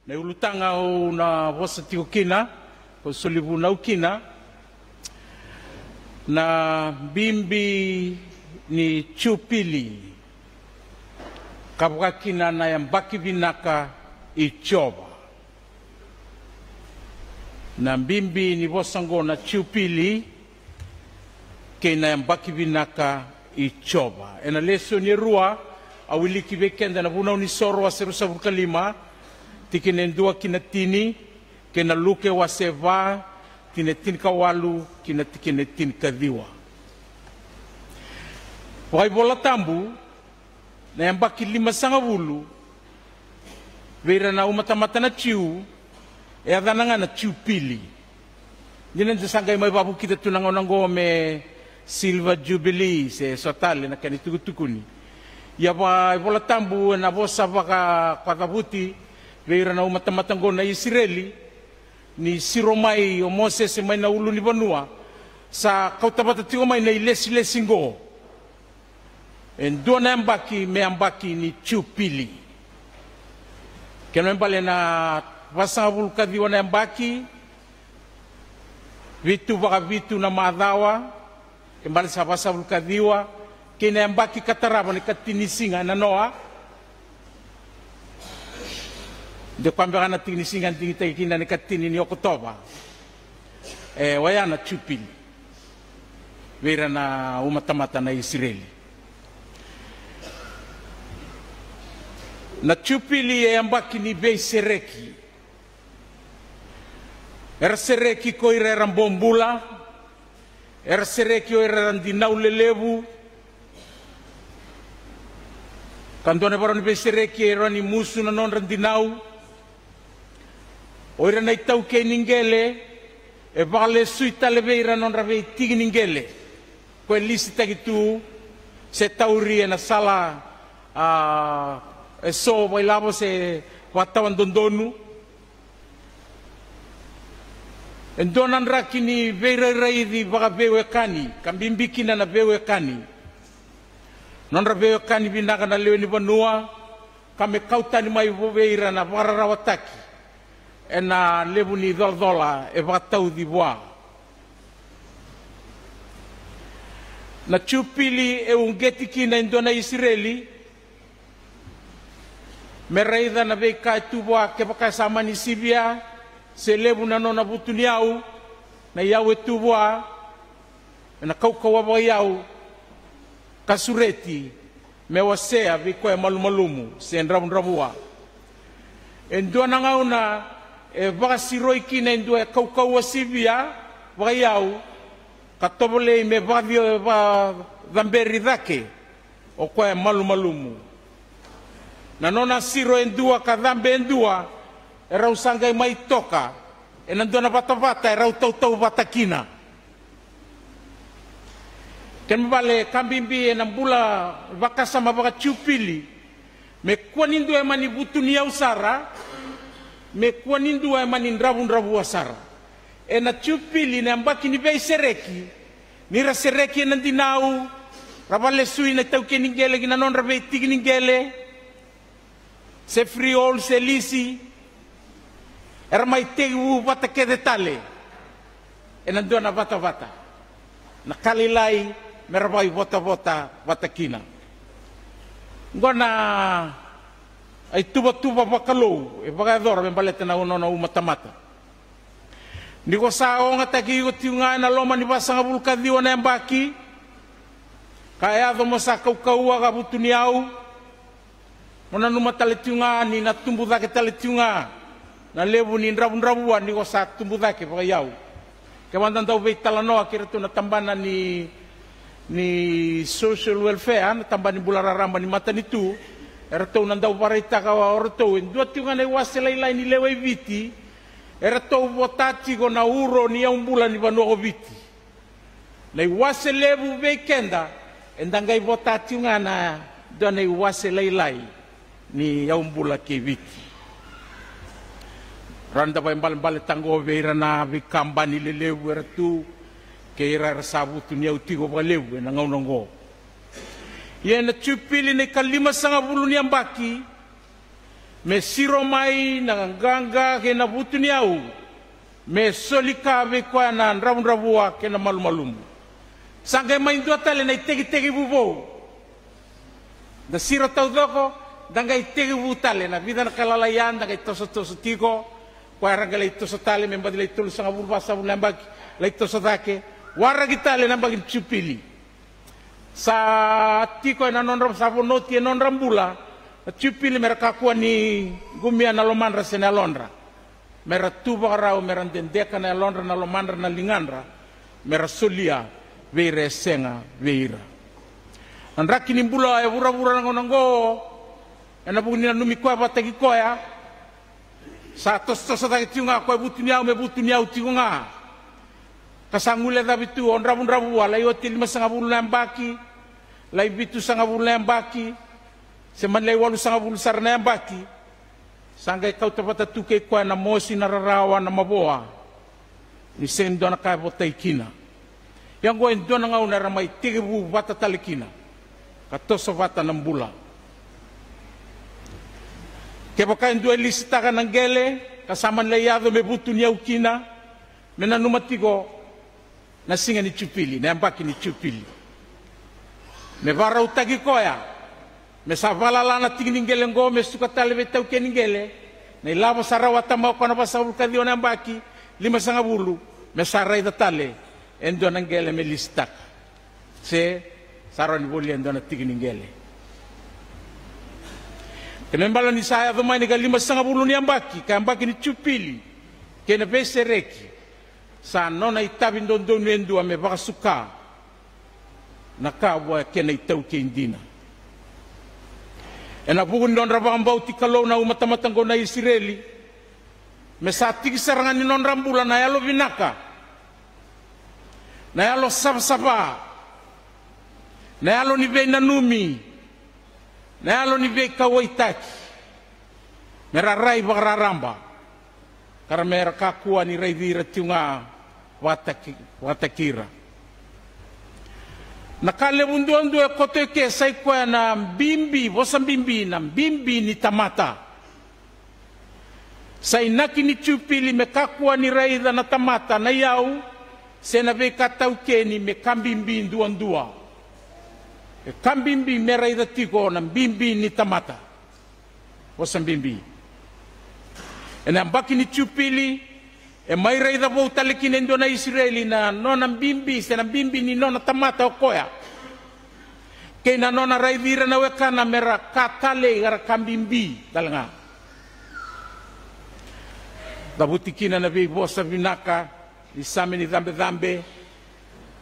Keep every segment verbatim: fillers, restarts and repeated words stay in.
Na ulutaga au na vosa tiko kina, kau soli vunau kina, na bibi ni Jupili, ka vaka kina na yabaki vinaka i Jiova. Na bibi ni vosa oqo na Jupili kei na yabaki vinaka i Jiova. Ena lesoni e rua, au wiliki vei keda na Vunau ni Soro wase ruasagavulu ka lima, tikina e dua ki na tini, kei na Luke wase va, tikina e tinikawalu ki na tikina e tinikaciwa. Vakaivola Tabu, na yabaki limasagavulu vei ira na umatamata na Jiu, e yacana ga na Jupili. Dina ni da sa qai mai vakavukita tu na gauna oqo me Silver Jubilee se so tale na kena itukutukuni. Ia vakaivola Tabu ena vosa vakacavuti vei ira na umatamata oqo na Isireli, ni siro mai o Mosese mai na ulunivanua, sa kauta vata tiko mai na ilesilesi oqo. E dua na yabaki me yabaki ni Jupili. Kena ibalebale na vasagavulu ka ciwa na yabaki, vitu vakavitu na macawa, kena ibalebale sa vasagavulu ka ciwa, kei na yabaki ka tarava na ikatini ni siga ena noa. De koya beka na tiki ni siga digitaki kina na ikatini ni Okotova. E, oya na Jupili vei ira na umatamata na Isireli. Na Jupili e yabaki ni veisereki. Era sereki ko ira era bobula, era sereki o ira era dinau lelevu. Ka dua na ivakarau ni veisereki e rawa ni musu na nodra dinau. O ira na itaukei ni qele, e vakalesui tale vei ira na nodra veitiki ni qele, ko e lisitaki tu se tauri ena sala, a, e so vakailavo se vakatawadodonu. E dua na draki ni veirairaici vakaveiwekani, ka bibi kina na veiwekani. Nodra veiwekani vinaka na lewe ni vanua, ka me kau tani mai vei ira na vakararawataki ena levu ni colacola e vakatauci vua. Na Jupili e uqeti kina e dua na Isireli me raica na veika e tu vua, kevaka e sa mani sivia se levu na nona vutuniyau, na iyau e tu vua, ena kaukauwa vakaiyau, ka sureti me wasea vei koya e malumalumu se dravudravua. E dua na gauna e vakasiroi kina e dua e kaukauwa sivia vakaiyau, ka tovolei me vakaci-, vakacaberi cake o koya e malumalumu. Na nona siro e dua ka cabe e dua, e rau sa qai mai toka ena dua na vatavata e rau tautauvata kina. Kena ibalebale ka bibi ena bula vakasama vakaJupili, me kua ni dua e mani vutuniyau sara, me kua ni dua e mani dravudravua sara. Ena Jupili na yabaki ni veisereki, ni ra sereki ena dinau, ra vakalesui na itaukei ni qele ki na nodra veitiki ni qele, se freehold se lisi, era mai tekivu vata kece tale ena dua na vatavata, na ka lailai me ra vakaivotavota vata kina. Oqo na ituvatuva vakalou e vakayacora me baleta na nona umatamata. Ni ko sa ogataki iko tiko ga ena loma ni vasagavulu ka ciwa na yabaki, ka yaco mo sa kaukauwa ka vutuniyau, mo nanuma tale tiko ga ni na tubu cake tale tiko ga na levu ni dravudravua ni ko sa tubu cake vakaiyau. Kevaka da dau veitalanoa kei iratou na tabana ni, ni social welfare, na tabana ni bula raraba ni matanitu, eratou na dau vakaraitaka o ratou e dua tiko ga na iwase lailai ni lewe i Viti, eratou vota tiko na uro ni yaubula ni vanua ko Viti. Na iwase levu vei keda, eda qai vota tiko ga na dua na iwase lailai ni yaubula kei Viti. Rawa ni da vakaibalebaletaka oqo vei ira na veikabani lelevu era tu, kei ira era sa vutuniyau tiko vakalevu ena gauna oqo. Ia ena Jupili na ikalimasagavulu ni yabaki, Me siro mai na qaqa kei na vutuniyau, me soli ka vei koya na dravudravua kei na malumalumu. Sa qai mai dua tale na itekitekivu vou. Da siro taucoko, da qai tekivu tale na vica na ka lalai ya, da qai tosotoso tiko. Koya era qai lai toso tale me baci lai tolusagavulu, vasagavulu na yabaki, lai toso cake, waraki tale na yabaki ni Jupili. Sa tiko ena nodra, sa vonoti e nodra bula na Jupili, mera kakua ni qumia na lomadra se na yalodra. Mera tu vakarau, mera dedeka na yalodra, na lomadra, na ligadra, mera solia vei ira e sega vei ira. Na draki ni bula e vuravura na gauna oqo, ena vuku ni nanumi koya vakataki koya. Sa tosotoso cake tiko ga koya e vutuniyau, me vutuniyau tiko ga. Ka sa guilecavi tu o dravudravua, lai oti e limasagavulu na yabaki, lai vitusagavulu na yabaki, se mani lai walusagavulu sara na yabaki. Sa qai kauta vata tu kei koya na mosi, na rarawa, na mavoa, ni sega ni dua na ka e votai kina. Ia oqo e dua na gauna era mai tekivu vata tale kina, ka toso vata na bula. Kevaka e dua e lisitaka na qele, ka sa mani lai yaco me vutuniyau kina, me nanuma tiko na siga ni Jupili, na yabaki ni Jupili. Me vakarautaki koya, me sa vakalala na tiki ni qele oqo, me suka tale vei taukei ni qele, na ilavo sa rawata mai o koya na vasagavulu ka ciwa na yabaki, limasagavulu, me sa raica tale e dua na qele me lisitaka. Se sa rawa ni volia e dua na tiki ni qele. Kena ibalebale ni sa yaco mai na ikalimasagavulu ni yabaki, ka yabaki ni Jupili kei na veisereki, sa nona itavi dodonu e dua me vakasuka na ka vua e kena itaukei dina. Ena vuku ni nodra vakabauti Kalou na umatamata oqo na Isireli, me sa tiki sara ga ni nodra bula na yalo vinaka, na yalo savasava, na yalo ni veinanumi, na yalo ni veikauwaitaki, me ra rai vakararaba, ka ra me ra kakua ni raici ira tiko ga vakataki, vakataki ira. Na ka levu duadua e koto eke sa i koya na bibi, vosa bibi, na bibi ni tamata. Sa inaki ni Jupili me kakua ni raica na tamata na iyau se na veika taukeni me ka bibi duadua. E ka bibi me raica tiko na bibi ni tamata. Vosa bibi. Ena yabaki ni Jupili, e mai raica vou tale kina e dua na Isireli na nona bibi se na bibi ni nona tamata o koya, kei na nona raici ira na wekana me ra ka talei ka ra ka bibi tale ga. Cavuti kina na veivosa vinaka ni Same ni Cabecabe.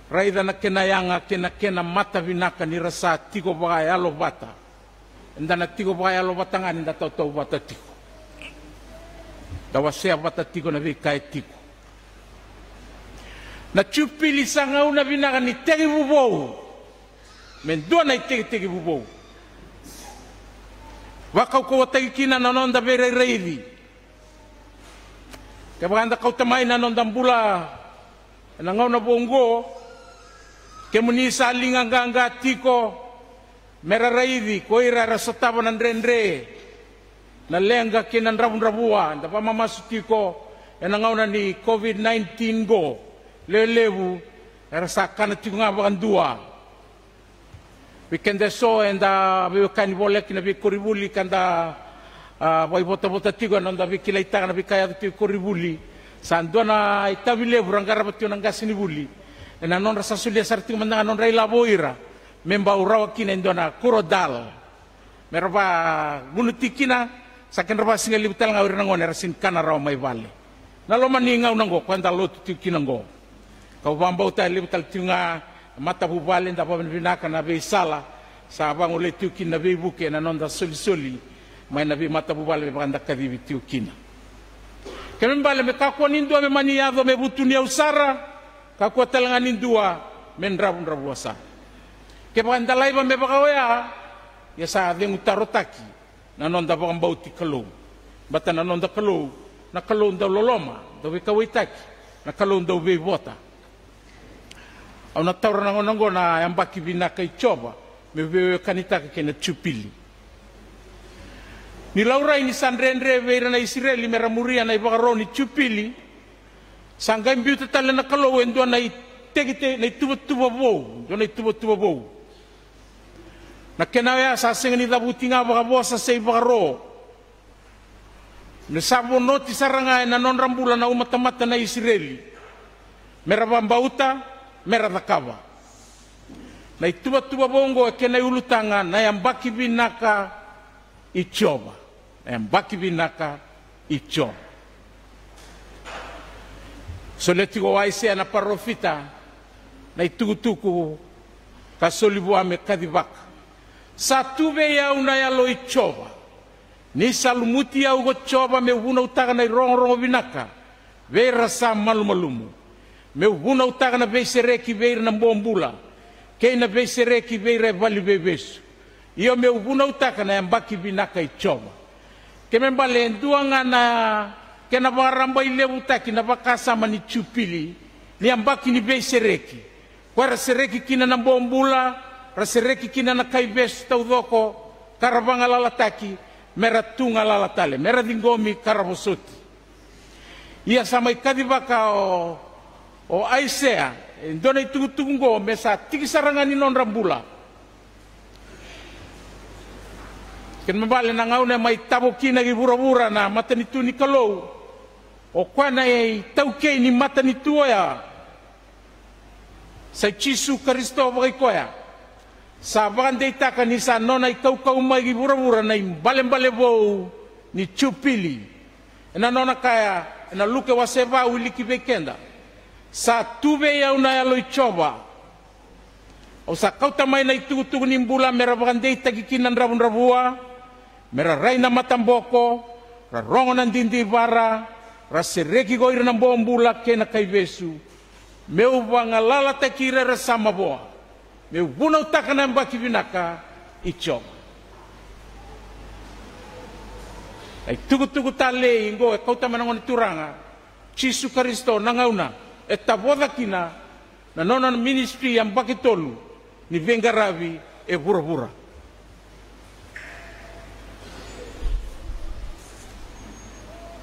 Raica na kena yaga kei na kena mata vinaka ni ra sa tiko vakayalo vata. Eda na tiko vakayalo vata ga ni da tautauvata tiko, da wasea vata tiko na veika e tiko. Na Jupili sa gauna vinaka ni tekivu vou, me dua na itekitekivu vou. Vakaukauwataki kina na noda veirairaici. Kevaka eda kauta mai na noda bula ena gauna vou oqo, kemuni sa liga qaqa tiko, me ra raici ko ira era sotava na dredre, na leqa kei na dravudravua. Eda vakamamasu tiko ena gauna ni COVID nineteen qo, lewe levu era sa kana tiko ga vakadua. Vei keda eso eda veiwekani voleka na veikoronivuli, ka da, a, vakaivotavota tiko ena noda veikilaitaka na veika e yaco tiko i koronivuli. Sa dua na itavi levu ra qarava tiko na qasenivuli ena nodra sa solia sara tiko mada ga na nodra ilavo o ira me bau rawa kina e dua na kuro dal, me ra vagunuti kina. Sa kedra vakasigalevu tale ga o ira na gone era sega ni kana rawa mai vale. Na loma ni gauna oqo ko eda lotu tiko kina oqo, kau vakabauta e levu tale tiko ga na matavuvale, da vakavinavinaka na veisala sa vagolei tiko kina na veivuke ena noda solisoli mai na veimatavuvale me vaka eda kacivi tiko kina. Kena ibalebale me kakua ni dua me mani yaco me vutuniyau sara, kakua tale ga ni dua me dravudravua sara. Kevaka eda laiva me vaka oya, ia sa cegu tarotaki na noda vakabauti Kalou. Baleta na noda Kalou na Kalou dau loloma, dau veikauwaitaki, na Kalou dau veivota. Au na taura na gauna oqo na yabaki vinaka i Jiova, meu veiwekanitaka kei na Jupili. Ni laurai ni sa dredre vei ira na Isireli me ra muria na ivakaro ni Jupili, sa qai biuta tale na Kalou e dua na itekite, na ituvatuva vou, dua na ituvatuva vou. Na kena oya sa sega ni cavuti ga vakavosa se ivakaro, me sa vonoti sara ga ena nodra bula na umatamata na Isireli, me ra vakabauta, me ra cakava. Na ituvatuva vou oqo e kena iulutaga na yabaki vinaka i Jiova. Na yabaki vinaka i Jiova. Solia tiko o Aisea na parofita na itukutuku ka soli vua me kacivaka: Sa tu vei au na Yalo i Jiova. Ni sa lumuti au ko Jiova me'u vunautaka na irogorogo vinaka vei ira sa malumalumu, me'u vunautaka na veisereki vei ira na bobula, kei na veisereki vei ira e vale ni veivesu. Io, me'u vunautaka na yabaki vinaka i Jiova. Kena ibalebale e dua ga na kena vakarabailevutaki na vakasama ni Jupili, ni yabaki ni veisereki. Ko era sereki kina na bobula, ra sereki kina na kaivesu taucoko, ka ra vagalalataki, me ra tu galala tale, me ra ciqomi ka ra vosoti. Ia sa mai kacivaka o, o Aisea e dua na itukutuku oqo me sa tiki sara ga ni nodra bula. Kena ibalebale na gauna e mai tavo kina ki vuravura na matanitu ni Kalou, o koya na itaukei ni matanitu oya sa i Jisu Karisito vakai koya. Sa vakadeitaka ni sa nona ikaukau mai ki vuravura na ibalebale vou ni Jupili. Ena nona kaya ena Luke wase va, wiliki vei keda: Sa tu vei au na Yalo i Jiova. Au sa kauta mai na itukutuku ni bula me ra vakadeitaki kina na dravudravua, me ra rai na mataboko, ra rogo na didivara, ra sereki ko ira na bobula kei na kaivesu, me'u vagalalataki ira era sa mavoa, me'u vunautaka na yabaki vinaka i Jiova. Na itukutuku talei oqo e kauta mai na Gone Turaga Jisu Karisito na gauna e tavoca kina na nona ministry yabaki tolu ni veiqaravi e vuravura.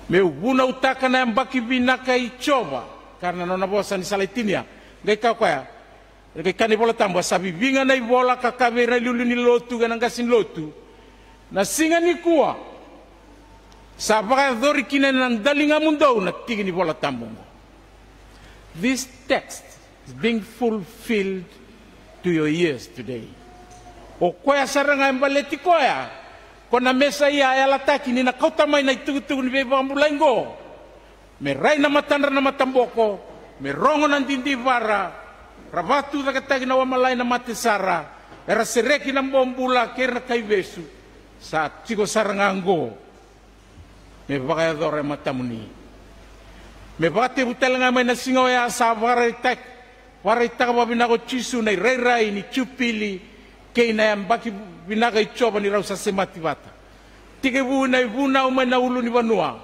Me'u vunautaka na yabaki vinaka i Jiova, ka na nona vosa ni sa lai tinia. Qai kaya o koya, qai kaya na iVola Tabu, a sa viviga na ivola ka kaya vei ira na iliuliu ni lotu kei na qase ni lotu: Na siga nikua sa vakayacori kina ena daligamudou na tiki ni Vola Tabu oqo. This text is being fulfilled to your ears today. O koya sara ga e baleti koya ko na Mesaia a yalataki ni na kauta mai na itukutuku ni veivakabulai oqo, me rai na matadra na mataboko, me rogo na didivara, ra vakatucaketaki na wamalai na mate sara, era sereki na bobula kei ira na kaivesu. Sa tiko sara ga oqo me vakayacora e matamuni. Me vakatekivu tale ga mai na siga oya sa vakaraitaki, vakaraitaka vakavinaka o Jisu na irairai ni Jupili kei na yabaki vinaka i Jiova ni rau sa semati vata. Tekivu na ivunau mai na ulunivanua,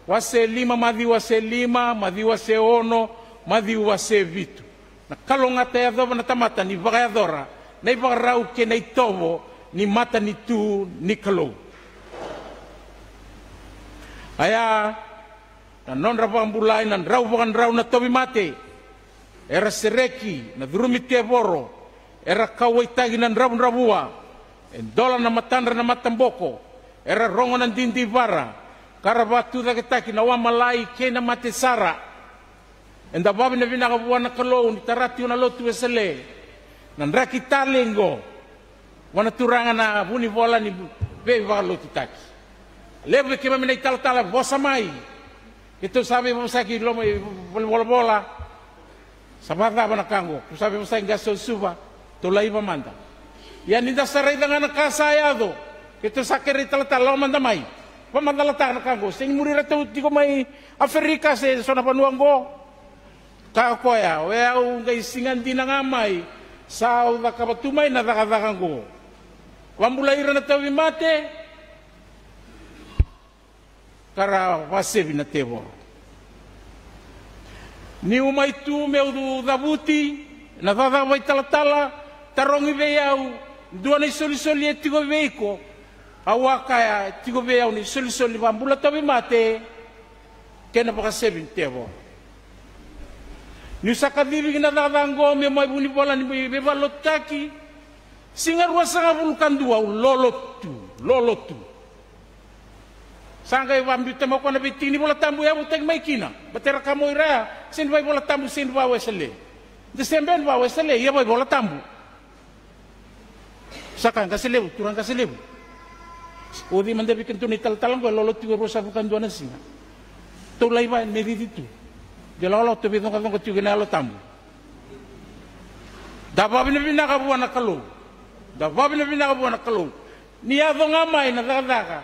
wase lima, Maciu wase lima, Maciu wase ono, Maciu wase vitu. Na kalougata e yacova na tamata ni vakayacora na ivakarau kei na itovo ni matanitu ni Kalou. Aya, na nodra vakabulai na drau vakadrau na tauvimate, era sereki na curumi tevoro, era kauwaitaki na dravudravua, e dola na matadra na mataboko, era rogo na didivara, ka ra vakatucaketaki na wamalai kei na mate sara. Eda vakavinavinaka vua na Kalou ni tara tiko na lotu Wesele na draki talei oqo vua na Turaga na Vunivola ni veivakalotutaki. Levu vei keimami na italatala vosa mai. Keitou sa veivosaki i loma i valenivolavola. Sa vakacava na ka oqo? Tou sa veivosaki qase o Suva, tou laiva mada. Ia ni da sa raica ga na ka sa yaco, keitou sa kerei italatala, lako mada mai, vakamacalataka na ka oqo. Sega ni muri iratou tiko mai Aferika se so na vanua oqo. Kaya o koya, o yau qai siga dina ga mai, sa au cakava tu mai na cakacaka oqo. Vakabulai ira na tauvimate, ka ra vakasevi na tevoro. Niu mai tu me'u cavuti na cakacaka vakaitalatala, tarogi vei au dua na isolisoli e tiko vei iko. Au a kaya, e tiko vei au na isolisoli ni vakabula tauvimate kei na vakasevi ni tevoro. Niu sa kacivi ki na cakacaka oqo meu mai vunivola ni veivakalotutaki, siga ruasagavulu ka dua au lolo tu, lolo tu. Sa qai vakabiuta mai o koya na veitiki ni Vola Tabu e yavutaki mai kina. Baleta era kaya mo ira ya, sega ni vakaivolatabu, sega ni vakaWesele. De sega beka ni vakaWesele, ia vakaivolatabu. Sa kaya, qase levu, turaga qase levu. Oci mada vei kedatou na italatala oqo, e lolo tiko e ruasagavulu ka dua na siga. Tou lai vaya me cici tu. De lakolako tou veicoqacoqa tiko kei na Yalo Tabu. Da vakavinavinaka vua na Kalou. Da vakavinavinaka vua na Kalou. Ni yaco ga mai na cakacaka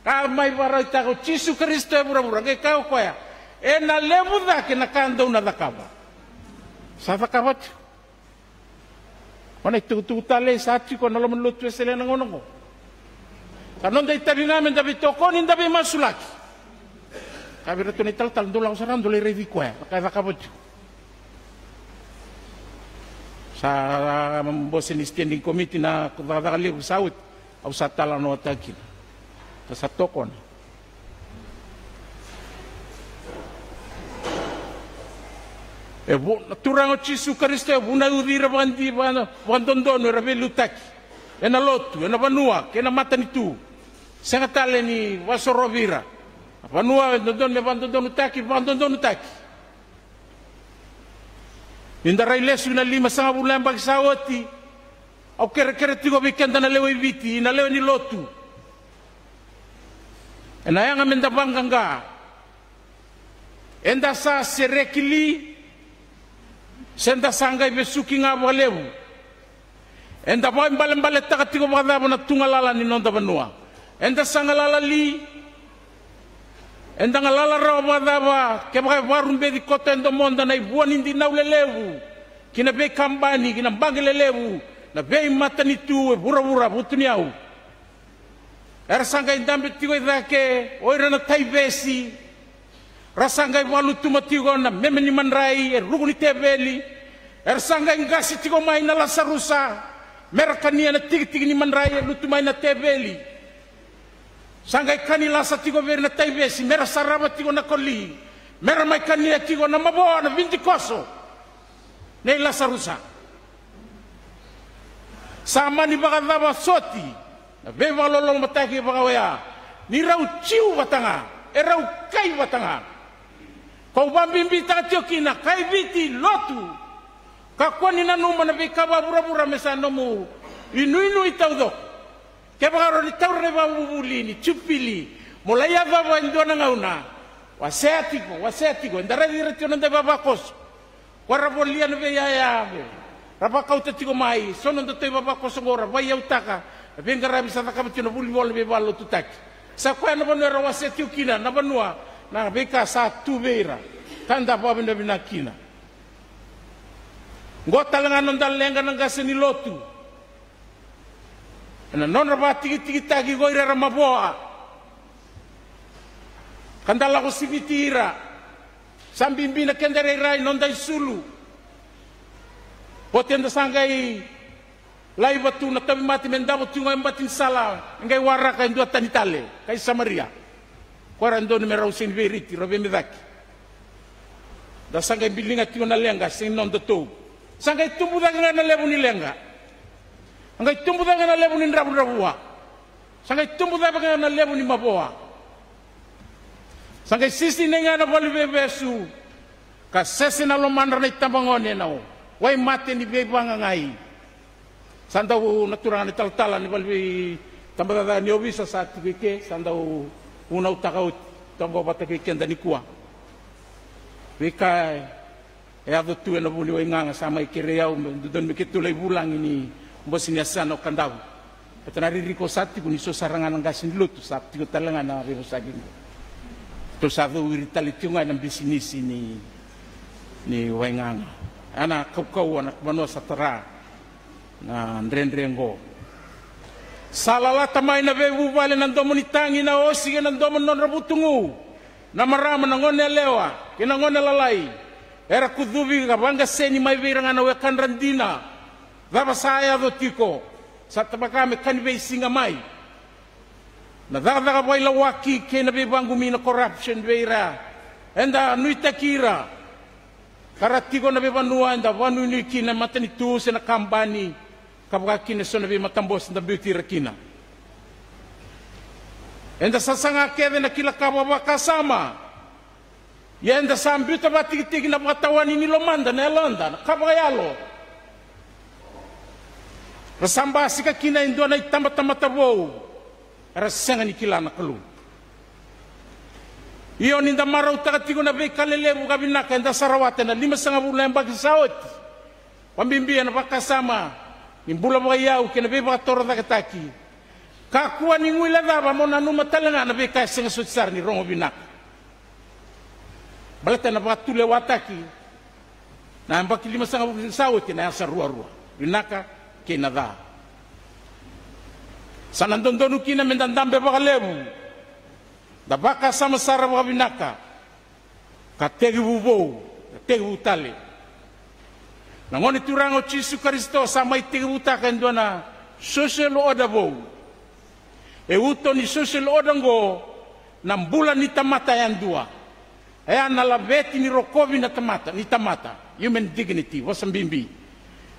ka mai vakaraitaka o Jisu Karisito e vuravura, qai kaya o koya, ena levu cake na ka dou na cakava. Sa cakava tiko. O na itukutuku talei sa tiko ena loma ni lotu Wesele ena gauna oqo. Sa noda itavi ga meda veitokoni, da veimasulaki. Ka vei iratou na italatala, dou lako sara, dou lai raici koya na ka e cakava tiko. Sa bose ni standing committee na cakacaka levu sa oti. Au sa talanoataka kina. Ka sa tokona. E vu, na Turaga o Jisu Karisito e vunauci ira vakadi, vaka, vakadodonu era veiliutaki. Ena lotu, ena vanua, kei na matanitu. Sega tale ni vakasorovi ira. Na vanua e dodonu me vakadodonutaki, vakadodonutaki. Ni da rai lesu ina limasagavulu na yabaki sa oti. Au kerekere tiko vei keda na lewe i Viti, na lewe ni lotu. Ena yaga meda vaqaqa. Eda sa sereki li, se da sa qai vesuki ga vakalevu. Eda vakaibalebaletaka tiko vakacava na tu galala ni noda vanua? Eda sa galala li? Eda galala rawa vakacava kevaka e vakarubeci koto e domoda na ivua ni dinau lelevu ki na veikabani, ki na baqe lelevu, na veimatanitu e vuravura, vutuniyau? Era sa qai dabe tiko i cake o ira na taivesi. Ra sa qai vakalutuma tiko na meme ni madrai e ruku ni teveli. Era sa qai qasi tiko mai na Lasarusa me ra kania na tikitiki ni madrai e lutu mai na teveli. Sa qai kani lasa tiko vei ira na taivesi me ra sarava tiko na koli, me ra mai kania tiko na mavoa, na vidikoso nei Lasarusa. Sa mani vakacava soti na veivakalolomataki vaka oya? Ni rau Jiu vata ga, e rau kai vata ga. Kau vakabibitaka tiko kina, kai Viti, lotu. Kakua ni nanuma na veika vakavuravura me sa nomu inuinui taucoko. Kevaka rawa ni taura na ivakavuvuli ni Jupili mo lai yacova e dua na gauna, wasea tiko, wasea tiko. Eda raici ira tiko na noda ivavakoso. Koya ra volia na veiyaya, ra vakauta tiko mai, so na nodatou ivavakoso oqo ra vaiyautaka na veiqaravi sa cakava tiko na vunivola ni veivakalotutaki. Sa koya na vanua era wasea tiko kina na vanua, na veika sa tu vei ira. Ka da vakavinavinaka kina. Oqo tale ga na noda leqa na qase ni lotu. Ena nodra vakatikitikitaki ko ira era mavoa. Ka da lako siviti ira. Sa bibi na keda irairai, noda isulu. Oti eda sa qai laiva tu na tauvimate me davo tiko ga e bati ni sala, e qai waraka e dua tani tale, kai Samaria. Koya ra dodonu me rau sega ni veiriti, rau veimecaki. Da sa qai biliga tiko na leqa, sega ni nodatou. Sa qai tubu cake ga na levu ni leqa. Sa qai tubu cake ga na levu ni dravudravua. Sa qai tubu cake ga na levu ni mavoa. Sa qai sisinai ga na valeniveivesu. Ka sese na lomadra na itabagone na waimate ni veivagagai. Sa dau na turaga na italatala ni vale ni veitabacakacaka ni ovisa sa tiko i ke, sa dau vunautaka oti, toka vata kei keda nikua. Veika e yaco tu ena vu ni waigaga sa mai kerei au me dodonu me keitou lai vulagi ni bose ni yasana o Kadavu. Baleta na ririko sa tiko ni so sara ga na qase ni lotu sa tiko tale ga na veivosaki. Tou sa cowiri tale tiko ga ena bisinisi ni, ni waigaga. Ena kaukauwa na vanua sa tara na dredre oqo. Sa lalata mai na veivuvale na domo ni tagi, na osi kei na domo ni nodra vutugu. Na marama, na gone yalewa kei na gone lalai, era kucuvi ka vaqaseni mai vei ira ga na wekadra dina. Cava sa yaco tiko? Sa tabaka me ka ni veisiga mai. Na cakacaka vakailawaki kei na veivaqumi, na corruption, vei ira eda nuitaki ira, ka ra tiko na veivanua eda vakanuinui kina, matanitu se na kabani, ka vaka kina eso na veimatabose eda biuti ira kina. Eda sasaga kece na kila ka vakavakasama. Ia eda sa biuta vakatikitiki na vakatawani ni lomada, na yaloda, na ka vakayalo. Ra sa basika kina e dua na itabatamata vou, era sega ni kila na Kalou. Io, ni da marautaka tiko na veika lelevu ka vinaka eda sa rawata ena limasagavulu na yabaki sa oti, vakabibi ena vakasama ni bula vakaiyau kei na veivakatorocaketaki. Kakua ni guilecava, mo nanuma tale ga na veika e sega soti sara ni rogo vinaka. Baleta na vakatulewataki na yabaki limasagavulu sa oti, na yasa ruarua, vinaka kei na ca. Sa na dodonu kina meda dabe vakalevu, da vakasama sara vakavinaka, ka tekivu vou, ka tekivu tale. Na Gone Turaga o Jisu Karisito sa mai tekivutaka e dua na social order vou. E uto ni social order oqo na bula ni tamata yadua. E a na laveti ni rokovi na tamata, ni tamata, human dignity, vosa bibi,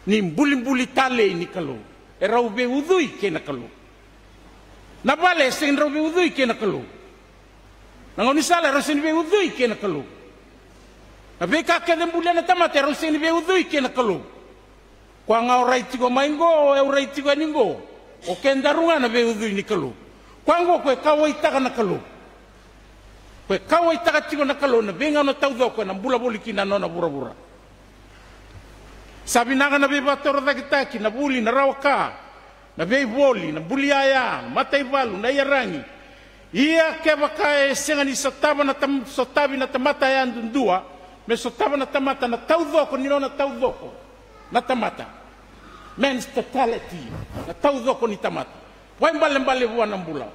ni bulibuli talei ni Kalou. E rau veiucui kei na Kalou. Na vale e sega ni rau veiucui kei na Kalou. Na gaunisala e rau sega ni veiucui kei na Kalou. Na veika kece e bulia na tamata e rau sega ni veiucui kei na Kalou. Koya ga o rai tiko mai qo, o yau rai tiko yani qo. O kedaru ga na veiucui ni Kalou. Koya qo ko e kauwaitaka na Kalou. Ko e kauwaitaka tiko na Kalou na veigauna taucoko ena bula voli kina na nona vuravura. Sa vinaka na veivakatorocaketaki, na vuli, na rawa ka, na veivoli, na buli yaya, na mataivalu, na iyaragi. Ia kevaka e sega ni sotava na tam-, sotavi na tamata yadudua, me sotava na tamata na taucoko ni nona taucoko na tamata. Man's totality, na taucoko ni tamata. Vakaibalebale vua na bula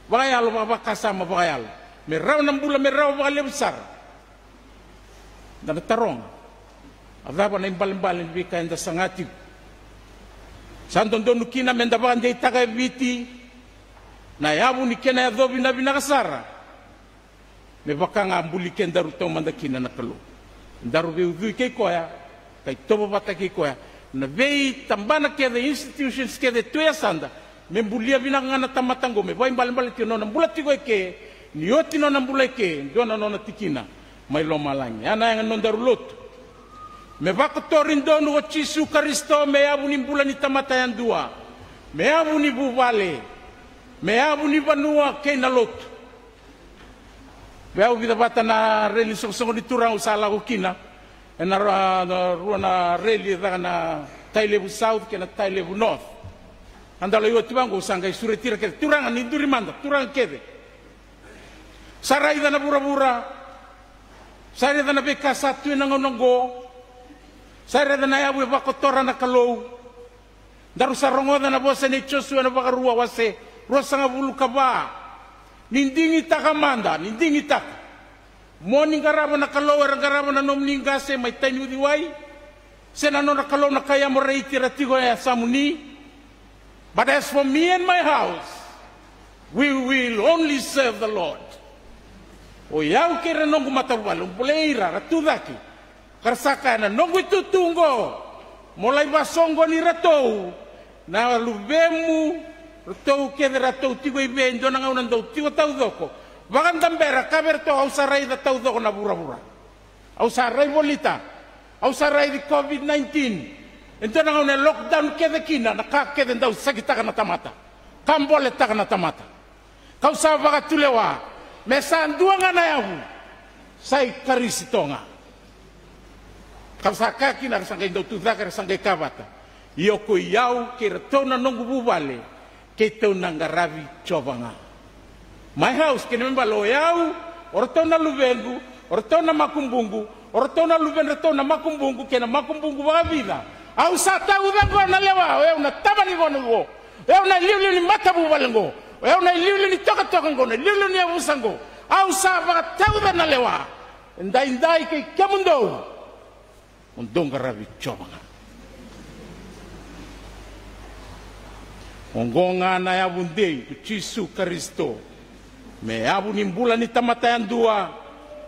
vakayalo, vakavakasama vakayalo. Me rawa na bula, me rawa vakalevu sara. Da na taroga, a cava na ibalebale ni veika eda saga tiko? Sa dodonu kina meda vakadeitaka e Viti na yavu ni kena yacovi na vinaka sara. Me vaka ga a buli kedaru taumada kina na Kalou. Daru veiucui kei koya, ka itovo vata kei koya. Na veitabana kece, institutions kece tu e yasada, me bulia vinaka ga na tamata oqo, me vakaibalebale tiko na nona bula tiko eke, ni oti na nona bula eke, dua na nona tikina mai lomalagi. Ya na yaga ni nodaru lotu. Me vakotori donu o Jisu Karisito me yavu ni bula ni tamata yadua, me yavu ni vuvale, me yavu ni vanua kei na lotu. Vei au, vica vata na reli ni soqosoqo ni Turaga au sa lako kina. Ena ra-, na rua na reli e caka na Tailevu South kei na Tailevu North. A dau lai oti vaqo, au sa qai sureti ira kece, turaga ni duri mada, turaga kece. Sa raica na vuravura, sa raica na veika sa tu ena gauna oqo, sa raica na yavu e vakotora na Kalou. Daru sa rogoca na vosa nei Josua ena Vakarua wase ruasagavulu ka va. Ni digitaka mada, ni digitaka. Mo ni qarava na kalou era qarava na nomuni qase mai tai ni uciwai, se na nodra kalou na kai Amoraiti era tiko e yasamuni. But as for me and my house, we will only serve the Lord. O yau kei ira na noqu matavuvale, au bolei ira, ra tu cake. Ka ra sa kaya, na noqu itutu oqo, mo lai vasoqoni iratou na luvemu, ratou kece ratou tiko i vei, e dua na gauna dou tiko taucoko. Vakadabera, kaya vei iratou, au sa raica taucoko na vuravura. Au sa rai volita, au sa raici COVID nineteen. E dua na gauna e lockdown kece kina, na ka kece dau sakitaka na tamata, ka boletaka na tamata. Kau sa vakatulewa me sa dua ga na yavu, sa i Karisito ga. Kau sa kaya kina, ra sa qai dau tu cake, ra sa qai kaya vata, ia ko i au kei iratou na noqu vuvale, keitou na qaravi Jiova ga. My house, kena ibalebale o yau, o ratou na luvequ, o ratou na makubuqu, o ratou na luvedratou na makubuqu kei na makubuqu vakavica. Au sa tauca oqo na lewa, o yau na tama ni gone oqo, o yau na iliuliu ni matavuvale oqo, o yau na iliuliu ni tokatoka oqo, na iliuliu ni yavusa oqo. Au sa vakatauca na lewa. Edaidai kei kemudou, mo dou qaravi Jiova ga. Oqo ga na yavu dei ko Jisu Karisito, me yavu ni bula ni tamata yadua,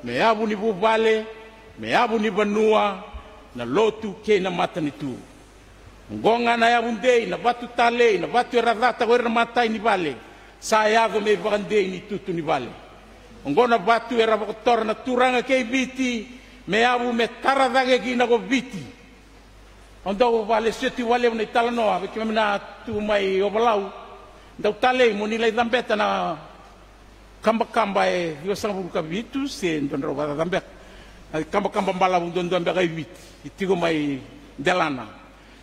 me yavu ni vuvale, me yavu ni vanua, na lotu kei na matanitu. Oqo ga na yavu dei, na vatu talei, na vatu era cata ko ira na matai ni vale, sa yaco me ivakadei ni tutu ni vale. Oqo na vatu era vakotora na turaga kei Viti, me yavu me tara cake kina ko Viti. Au dau vakalesuya tiko vakalevu na italanoa vei keimami na tu mai Ovalau. Dau talei mo ni lai cabeta na kabakaba e ciwasagavulu ka vitu se dua drau vakacacabeka. Na kabakaba balavu duadua beka i Viti, e tiko mai delana.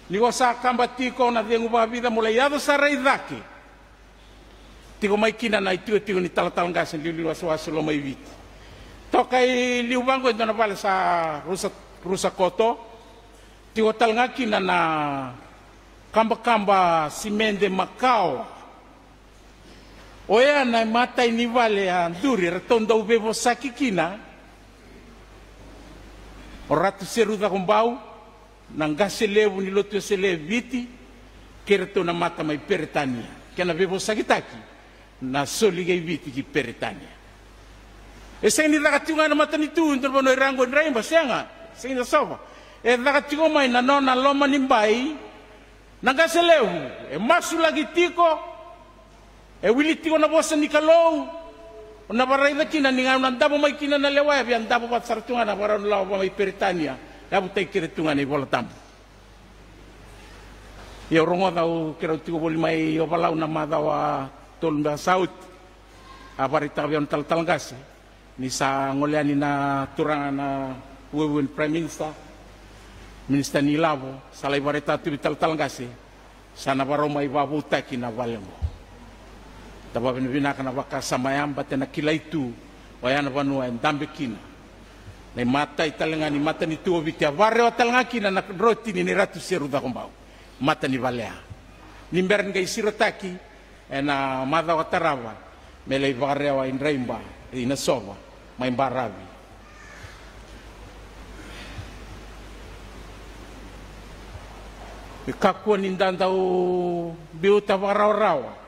Ni ko sa kaba tiko na cegu vakavica mo lai yaco sara i cake. Tiko mai kina na itikotiko ni talatala qase, liuliu wasewase lo mai Viti. Toka i liu vaqo e dua na vale sa rusa, rusa koto. Tiko tale ga kina na kabakaba simede makawa. Oya na imatai ni vale a duri, eratou dau veivosaki kina o Ratu Seru Cakobau, na qase levu ni lotu Wesele e Viti, kei iratou na mata mai Peritania. Kena veivosakitaki na soli kei Viti ki Peritania. E sega ni caka tiko ga ena matanitu e dua na vanua i ra oqo i Draiba, sega, sega ni Nasova. E caka tiko mai na nona loma ni bai na qase levu, e masulaki tiko, e wili tiko na vosa ni Kalou. O na vakaraica kina ni gauna davo mai kina na lewa, e via davo vata sara tu ga na vakarau ni lawa mai Peritania, yavutaki kece tu ga na iVola Tabu. Ia au rogoca, au keirau tiko voli mai Ovalau na macawa tolu beka sa oti, a vakaraitaka vei au na talatala qase ni sa gole yani na turaga na vuevueni Prime Minister, Minister ni Lavo, sa lai vakaraitaka tu vei talatala qase, sa na vakarau mai vakavoutaki na vale oqo. Da vakavinavinaka na vakasama ya, baleta na kilai tu oya na vanua e dabe kina na imatai tale ga ni matanitu o Viti, a vakarewa tale ga kina na drotini nei Ratu Seru Cakobau, mata ni vale ya. Ni bera ni qai sirotaki ena macawa ka tarava, me lai vakarewa i Draiba, i Nasova, mai Baravi. Me kakua ni da dau biuta vakarawarawa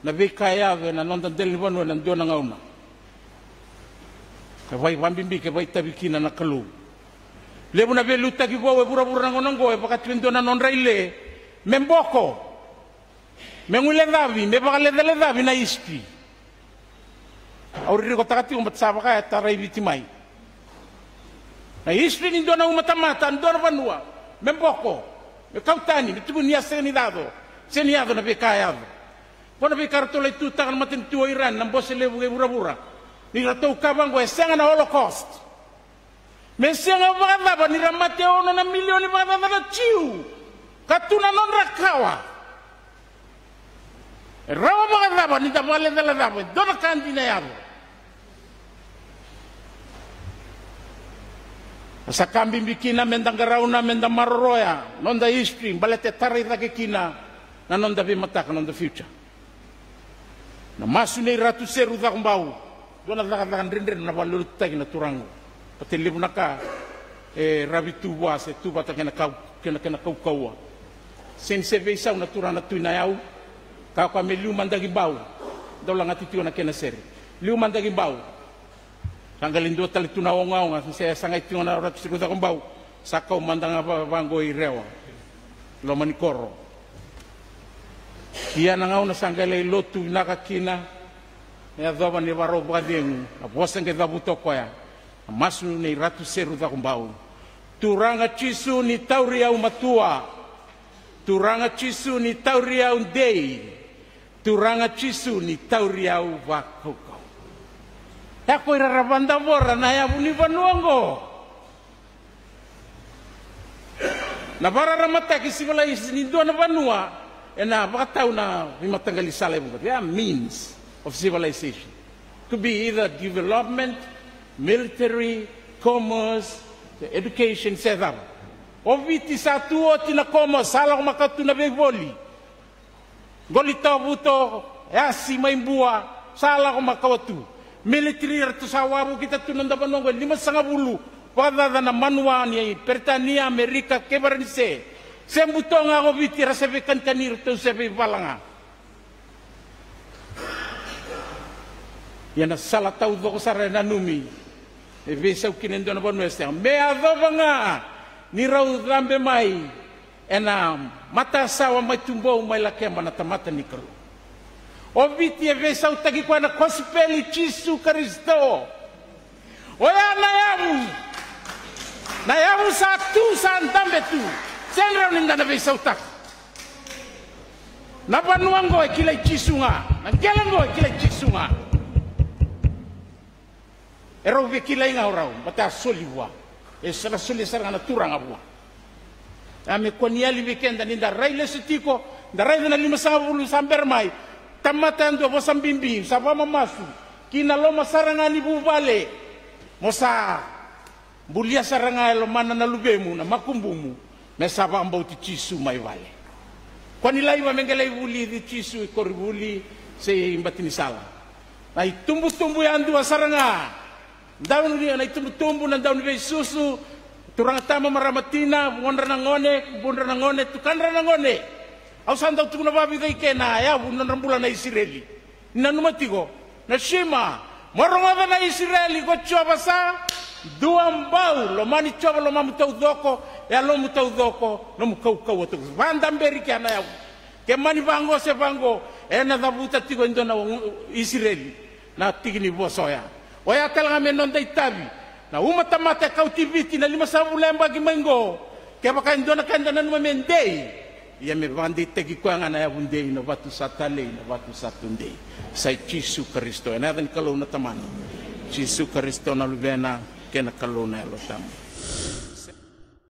na veika e yaco ena noda dela ni vanua ena dua na gauna, ka vakabibi ka vakaitavi kina na Kalou. Levu na veiliutaki vou e vuravura na gauna oqo e vaka tu e dua na nodra ile me boko, me guilecavi, me vakalecalecavi na history. Au ririkotaka tiko baleta sa vaka e tarai Viti mai na history ni dua na uma tamata, dua na vanua, me boko, me kau tani, me tukuni a sega ni yaco, sega ni yaco na veika e yaco. Ko na veika ratou lai tutaka na matanitu o Iran, na bose levu kei vuravura, ni ratou kaya vaqo e sega na Holocaust. Me sega vakacava ni ra mate ono na milioni vakacaca na Jiu, ka tu na nodra kawa? E rawa vakacava ni da vakalecalecava e dua na ka dina e yaco? Sa ka bibi kina me da qarauna, me da maroroya noda history, baleta e tarai cake kina na noda veimataka, noda future. Na masu nei Ratu Seru Cakobau, dua na cakacaka dredre na vakalotutaki na turaga. Baleta e levu na ka e ravi tu vua se tu vata kei na kau, kei na, kei na kaukauwa. Sega ni se veisau na turaga na Tui Nayau. Ka koya me liu mada ki Bau. Dau lagati tiko na kena sere. Liu mada ki Bau. Sa qai lai dua tale tu na ogaoga, se sagai tiko na Ratu Seru Cakobau, sa kau mada ga va, vaqo i Rewa, loma ni koro. Ia na gauna sa qai lai lotu vinaka kina, me yacova ni vakarau vakacegu, na vosa qai cavuta o koya, na masu nei Ratu Seru Cakobau: Turaga Jisu, ni tauri au matua. Turaga Jisu, ni tauri au dei. Turaga Jisu, ni tauri au vakaukauwa. Ia ko ira ra vadavora na yavu ni vanua oqo. Na vakararamataki, civilization ni dua na vanua ena vakatau na veimataqali sala e vuqa. There are means of civilization. Could be either development, military, commerce, education, se cava. O Viti sa tu oti na commerce, sa lako makawa tu na veivoli. Qoli tawavuto, yasi mai Bua, sa lako makawa tu. Military, ratou sa wavokita tu na noda vanua oqo e limasagavulu vakacaca na manua ni Peritania, Amerika kei Varanise. Se buto ga ko Viti, era se veikanikani, ratou se veivala ga. Ia na sala taucoko sara e nanumi e veisau kina e dua na vanua e sega. Me yacova ga ni rau cabe mai ena matasawa mai Tubou mai Lakeba na tamata ni Kalou. O Viti e veisautaki koya na kosipeli i Jisu Karisito. Oya na yavu. Na yavu sa tu, sa dabe tu. Sega ni rawa ni da na veisautaka. Na vanua oqo e kilai Jisu ga. Na qele oqo e kilai Jisu ga. E rau veikilai ga o rau, baleta a soli vua. E sa na solia sara ga na Turaga vua. A me kua ni yali vei keda ni da rai lesu tiko, da raica na limasagavulu sa bera mai. Tamata yadua, vosa bibi, sa vakamamasu ki na loma sara ga ni vuvale. Mo sa bulia sara ga e lomana na luvemu, na makubumu, me sa vakabauti Jisu mai vale. Kua ni laiva me qai lai vulici Jisu i koronivuli se i bati ni sala. Na itubutubu yadua sara ga. Dau ni, na itubutubu, na dau ni veisusu, turaga tama, marama tina, vugodra na gone, kubudra na gone, tukadra na gone. Au sa dau tukuna vakavica i ke na yavu ni nodra bula na Isireli. Ni nanuma tiko na Shema, mo rogoca na Isireli, ko Jiova sa dua bau, lomani Jiova lomamu taucoko, yalomu taucoko, nomu kaukauwa taucoko. Vakadaberi kea na yavu. Ke mani vaqo se vaqo, ena cavuta tiko e dua na Isireli na tiki ni vosa oya. Oya tale ga me noda itavi. Na uma tamata e kauti Viti na limasagavulu na yabaki mai qo. Kevaka e dua na ka eda nanuma me dei, ia me vakadeitaki koya ga na yavu dei, na vatu sa talei, na vatu sa tu dei. Sa i Jisu Karisito, ena yaca ni Kalou na Tamana, Jisu Karisito na Luvena, kei na Kalou na Yalo Tabu.